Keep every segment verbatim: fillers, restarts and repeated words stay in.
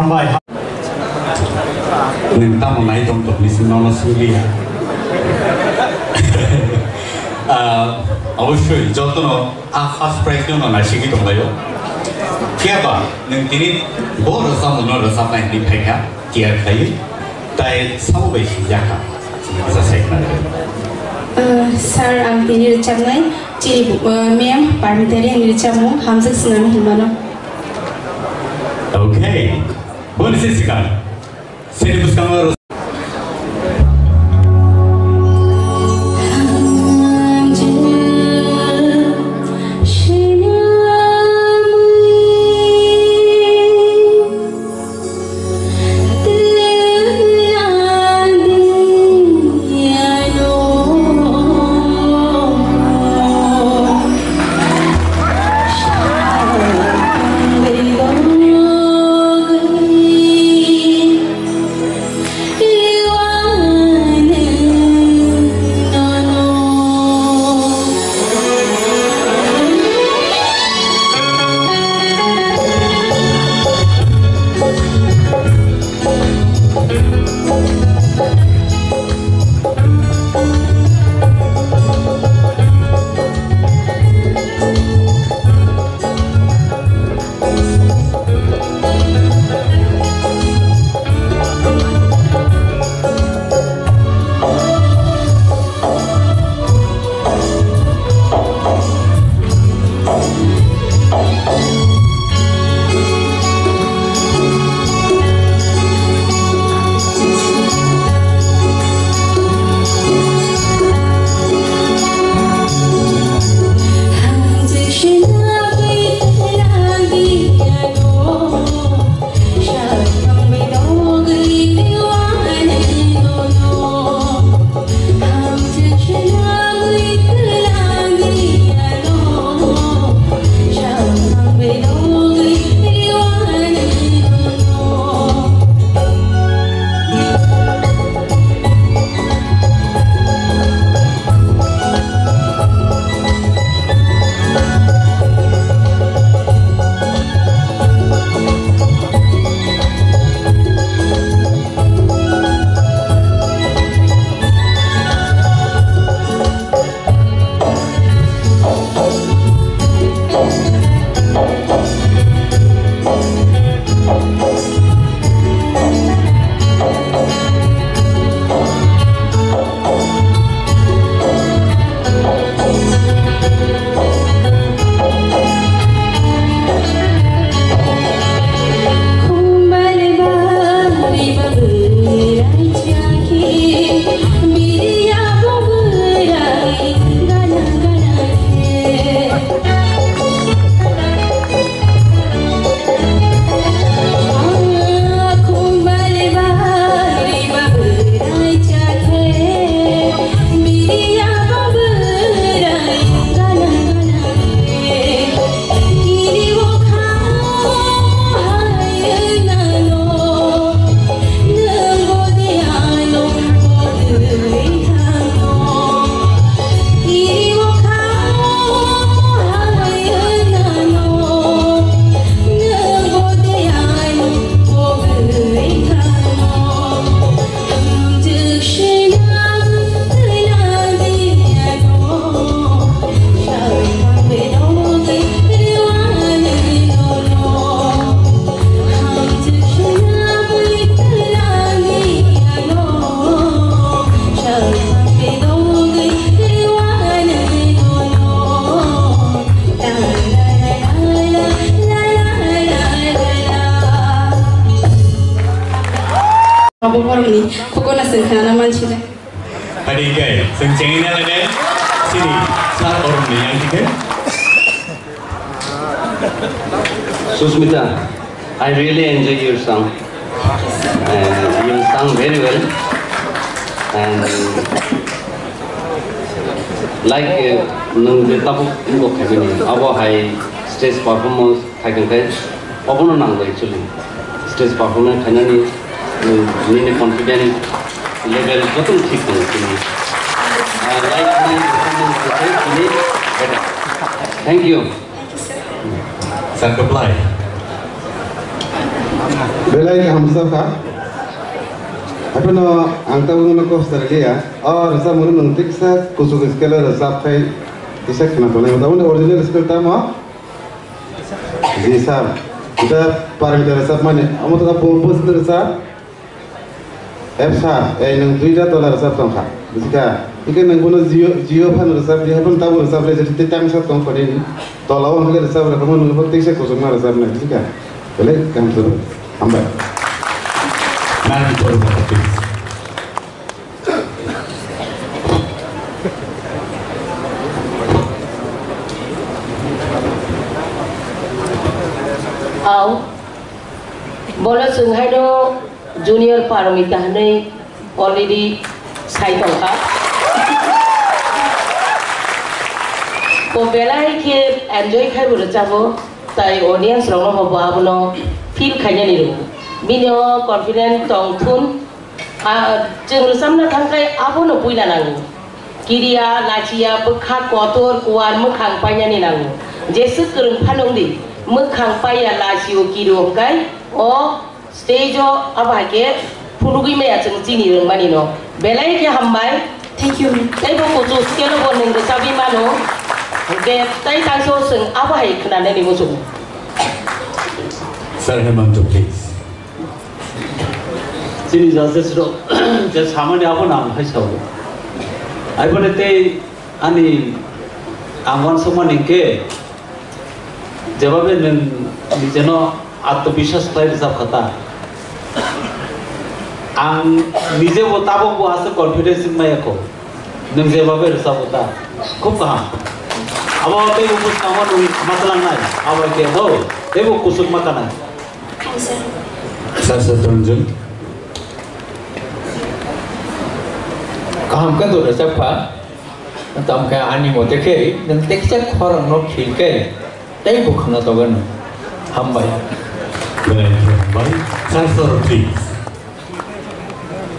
Bai. Nwng tamo nai tong tong ni simi nono simi ya. Ah, obosoi jotono a first prize no nai sigi tong laio. Phiya ba nwng tini bo rwchapmung no rwchapnai hinwi phaikha, tiyar khlaiwi, tai sabo bai sijak kha. Simi kisa sai khna rw. Ah, sir, ang tini rwchapnai chini, ah, ma'am Parmita Reang ni rwchapmung Hamjak Swnam hinmano. Okay. Boni se sikar. Sini bwskango ro- Abo borokni kokona chwng khnana mansi da. Adi kai, chwng chengina lagai, sini, sir borokni yang dikhe. Susmita, I really enjoy your song. And you sung very well. And like, uh, nwng je tabuk wngbo khaimani, abo hai stage performance khaikha khe obono nango actually. Stage performance khainani, nwng nini confidence level jotono thik tongo chini. Ah, like nini performance khe chini better. Thank you. Sir, reply. Belai kaham rwchapkha. Hapheno ang tabukno kok sari liya. O rwchapmungno nwng tiksa kuchuk scale-o rwchapkhai kisa khwna tongnai. Tabukno original scale tamo? Ji sir. Ita Parmita rwchapmani. Omo to bo bwswk rwchap? Ep sir, ei nwng duita tola rwchap tongkha. Busikha? Hingke nwng bono jio, jio phano rwchap di, haphano tabuk rwchap lai, jodi tei tangsa tong kho nini. Tola o hwnkhai rwchap rwkha, nwng bo teisa kuchukma rwchapnai, busikha? Belai kaham se. Hambai. Nang ni poro poro please. Au. Bono chwng haino Junior Paromita hwnwi already sai tongkha. Bo belai khe enjoy khai bo rwchabo, tai audience rokno bo abono feel khainani rwo. Bini o confident tong thun, ah, chwng rwchabna thangkhai abono puila nango. Kiriya, lachiya, bwkha kotor, kuar, mwkhang painani nango. Jeswk kwrwng phano wngdi, mwkhang paiya, lachio, kirio hwnkhe o stage o abo hai khe phunugwi maya chwng chini rwngmani no. Belai khe hambai. Thank you, ma'am. Tei bo kuchuk scale o bo nwng rwchabwi mano. Hwnkhe tei tangso chwng abo hai khwnanani muchungo. Sir Hemanta, please. Chini judges rok je samani abo nang hai sao. Aibole tei ani ang wansukmani hwnkhe jebabe nwng nijeno atmobiswas khlai rwchap kha ta. Ang nije bo tabok bo aswk confidence wngmaya kho. Nwng jebabe rwchap kha ta. Khub kaham. Abo tei bo bwskango nwng ma tlangnai. Abo khe do. Tei bo kusuk ma kanai. Thanks, sir. Sir, sir, Tonjung. Kaham khe do rwchap kha. Tamo khe ani mote khe nwng teksa khorang no khil khe tei bo khwna togo no. Hambai. Belai khe hambai. Sir, sir, please.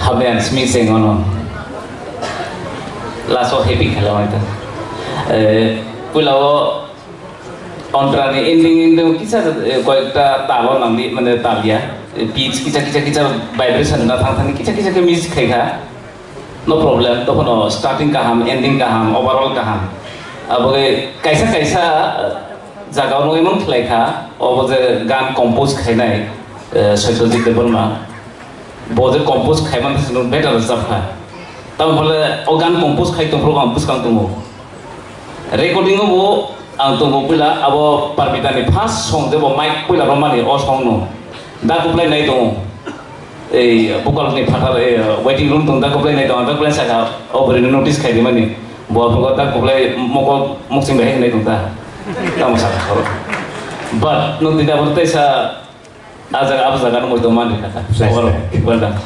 Hambai ang simi se ngono. Last o happy khala mai ta. Eh, puila o Ontrani ending ending kisa, eh, koyekta talo nangdi, mane talya, eh, pitch kisa kisa kisa vibration na thang thani kisa kisa khe miss khai kha. No problem, tokhono starting kaham, ending kaham, overall kaham. Abo khe kaisa kaisa, eh, jaga o emon khlai kha, obo je gan compose khainai, eh, Satyajit Debbarma. Bo je compose khaimani se nwng better rwchap kha. Tamo hwnle o gan compose khai tongphuru ang bwskang tongo. Recording o bo ang tongo puila abo Parmita ni first song je bo mic puila romani o song no. Da kuplai nai tongo. Ei vocal ni phatar, ei, waiting room tong da kuplai nai tongo. Da kuplai saka o bwrwi no notice khai di mani. Bo abo da kuplai mokol moksing bai nai tong ta. Tamo saka. But no tida bo tei sa A jaga, abo jaga no moito man rikha ta. Nice. Overall, well done.